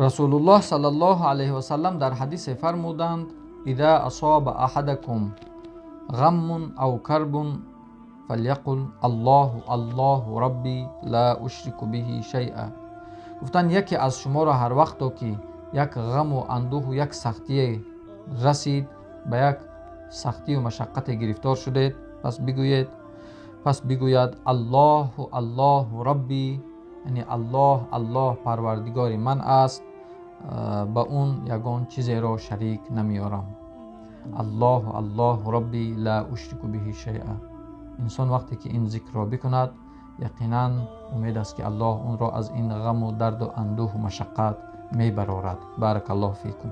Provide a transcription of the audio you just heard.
Расулуллоҳ саллаллоҳу алайҳи васаллам дар ҳадисе фармуданд: إذا أصاب أحدكم غم أو كرب فليقل الله الله ربي لا أشرك به شيئا. Гуфтанд, яке аз шуморо ҳар вақто ки як ғаму андӯҳу як сахтие расид, ба як сахтию машаққате гирифтор шудед, пас бигӯяд: Аллоҳу Аллоҳу Робби, яъне Аллоҳ, Аллоҳ парвардигори ман аст, ба он ягон чизеро шарик намеорам. Аллоҳу Аллоҳу Робби ла ушрику биҳи шайъа. Инсон вақте ки ин зикрро бикунад, яқинан умед аст, ки Аллоҳ онро аз ин ғаму дарду андӯҳу машаққат мебарорад. Баракаллоҳу фикум.